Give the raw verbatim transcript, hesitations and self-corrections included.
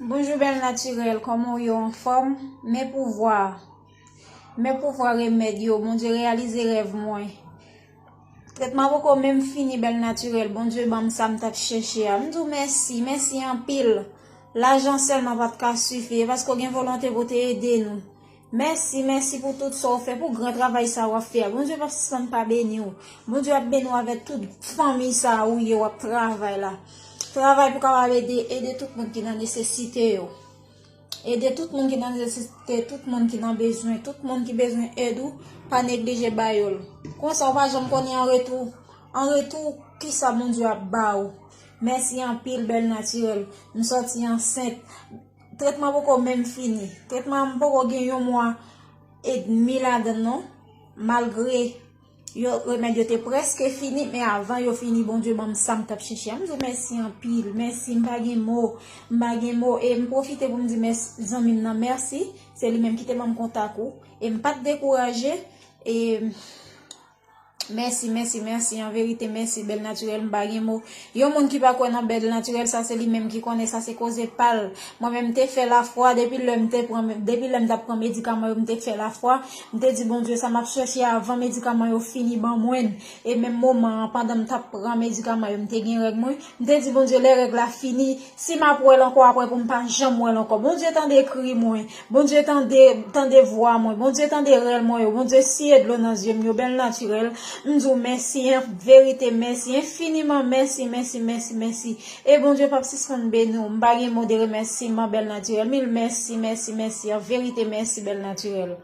Bonjou bèl natirèl, kòman w ye, w anfòm? Men pouvwa, men pouvwa remèd yo, Bondye reyalize rèv mwen. Tretman poko menm fini bèl natirèl, Bondye ban m sa m t ap chèche a. M di w mèsi, mèsi anpil. Lajan sèlman pa t ka sifi, e paske w gen volonte pou w te ede nou. Mèsi, mèsi pou tout sa w fè, pou gran travay sa w ap fè a. Bondye p ap sispann pa beni w. Bondye ap beni w avèk tout fanmi sa ou ye, w ap travay la. Travay pou kapab ede, ede tout moun ki nan nesesite yo. Ede tout moun ki nan nesesite, tout moun ki nan bezwen, tout moun ki bezwen èd ou, pa neglije ba yo l. Konsa w pa janm konnen an retou, an retou kisa Bondye ap ba ou. Mèsi anpil bèl natirèl. M sòti ansent. Tretman poko menm fini. Tretman an m poko gen yon mwa edmi ladan l non. Malgre yo, remèd yo te prèske fini, men avan yo fini, Bondye ban m sa m t ap chèche a. M di w mèsi anpil, mèsi, m pa gen mo, m pa gen mo. E m pwofite pou m di mèsi zanmi m nan mèsi. Se li menm ki te ban m kontak ou. E m pa t dekouraje. E mèsi, mèsi, mèsi. An verite, mèsi, bèl natirèl, m pa gen mo. Yon moun ki pa kwè nan bèl natirèl, sa se li menm ki konnen, sa se koze pa l. Mwen menm, m te fè lafwa, depi lè m te pran, depi lè m t ap pran medikaman yo, m te fè lafwa. M te di, Bondye, sa m ap chèche avan medikaman yo fini ban mwen. E menm moman an, pandan m t ap pran medikaman yo, m te gen règ mwen. M te di, Bondye, lè règ la fini, si m ap wè l ankò apre pou m pa janm wè l ankò. Bondye, tande kri mwen. Bondye, tande, tande vwa mwen. Bondye, tande rèl mwen yo. Bondye, siye dlo nan zye m yo. Bèl natirèl, m di w mèsi, an verite, mèsi, enfiniman mèsi, mèsi, mèsi, mèsi. E Bondye p ap sispann beni w. M pa gen mo de remèsiman, bèl natirèl. Mil mèsi, mèsi, mèsi. An verite, mèsi, bèl natirèl.